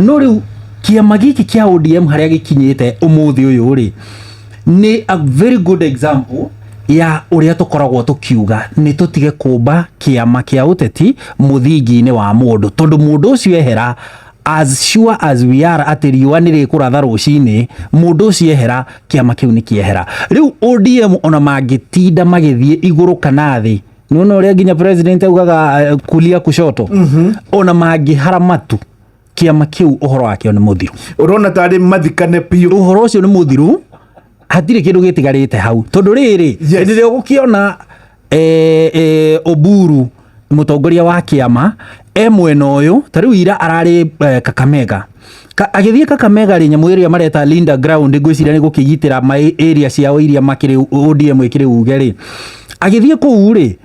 No rĩu kĩama gĩkĩ kĩa ODM harĩa gĩkinyĩte ũmũthĩ ũyũ rĩ, nĩ a very good example ya ũrĩa tũkoragwo tũkiuga nĩ tũtige kũmba kĩama kĩa ũteti mũthingi-inĩ wa mũndũ, tondũ mũndũ ũcio ehera, as sure as we are atĩ riũa nĩ rĩkũratha rũcinĩ, mũndũ ũcio ehera, kĩama kĩu nĩ kĩehera. Rĩu ODM ona mangĩtinda magĩthiĩ igũrũ kana thĩ, nĩwona ũrĩa nginya president augaga kulia kushoto, ona mangĩhara matu, kĩama kĩu ũhoro wakĩo nĩ mũthiru. Ũrona tarĩ mathikane biũ? Ũhoro ũcio nĩ mũthiru, hatirĩ kĩndũ gĩtigarĩte hau, tondũ rĩrĩ, hĩndĩ ĩrĩa ũgũkĩona Oburu mũtongoria wa kĩama e mwena ũyũ, ta rĩu ira ararĩ Kakamega. Agĩthiĩ Kakamega rĩ, nyamũ ĩrĩa mareta Linda Ground, ngwĩciria nĩ gũkĩgitĩra ma area ciao iria makĩrĩ ODM ĩkĩrĩ uge rĩ, agĩthiĩ kũu rĩ,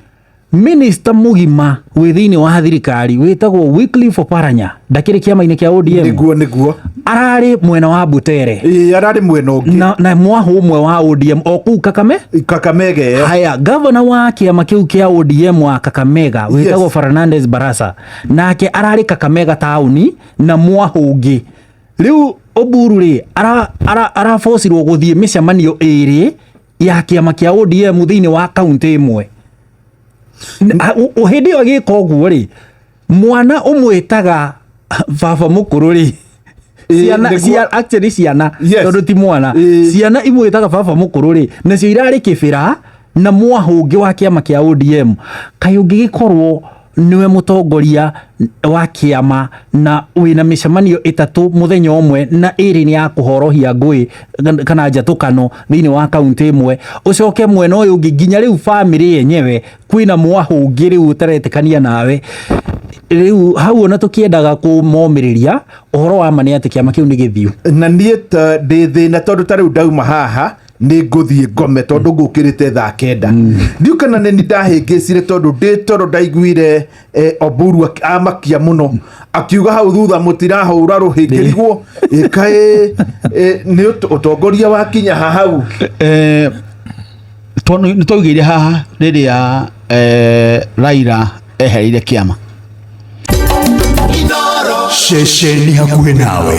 minista mũgima wĩ thĩinĩ wa thirikari wĩtagwo Wycliffe Oparanya ndakĩrĩ kĩama-inĩ kĩa ODM. Nĩguo. Ararĩ mwena wa Butere. Ĩĩ, ararĩ mwena ũngĩ. Na mwahũ ũmwe wa ODM o kũu Kakame. Kakamega ĩyo. Haya, gavana wa kĩama kĩu kĩa ODM wa Kakamega wĩtagwo Fernandes Barasa nake ararĩ Kakamega taũni na mwahũ ũngĩ. Rĩu Oburu rĩ, arabocirwo gũthiĩ mĩcemanio ĩrĩ ya kĩama kĩa ODM thĩinĩ wa kaũntĩ ĩmwe. Hĩndĩ ĩyo agĩka ũguo rĩ, mwana ũmwĩtaga baba mũkũrũ rĩ, ciana actually ciana, tondũ ti mwana, ciana imwĩtaga baba mũkũrũ rĩ, nacio irarĩ kĩbĩra na mwahũ ũngĩ wa kĩama kĩa ODM. Kaĩ ũngĩgĩkorwo nĩwe mũtongoria wa kĩama na wĩna mĩcemanio ĩtatũ mũthenya ũmwe, na ĩrĩ nĩ ya kũhorohia ngũĩ kana njatũkano thĩinĩ wa kaũntĩ ĩmwe, ũcoke mwena ũyũ ũngĩ nginya rĩu bamĩrĩ yenyewe kwĩna mwahũ ũngĩ rĩu ũtaretĩkania nawe? Rĩu hau ona tũkĩendaga kũmomĩrĩria, ũhoro wa ma nĩ atĩ kĩama kĩu nĩ gĩthiũ. Na niĩ ta ndĩ thĩna, tondũ ta rĩu ndauma haha nĩ ngũthiĩ ngome, tondũ ngũkĩrĩte thaa 9. Ndiũ kana nĩ ndahĩngĩcire, tondũ ndĩ toro ndaiguire Oburu amakia mũno akiuga hau thutha mũtirahũra rũhĩ, ngĩrigwo ĩkaĩ nĩ ũtongoria wakinya ha hau. Tondũ nĩ twaugĩire haha rĩrĩa Raila ehereire kĩama. Ceceni hakuhĩ nawe.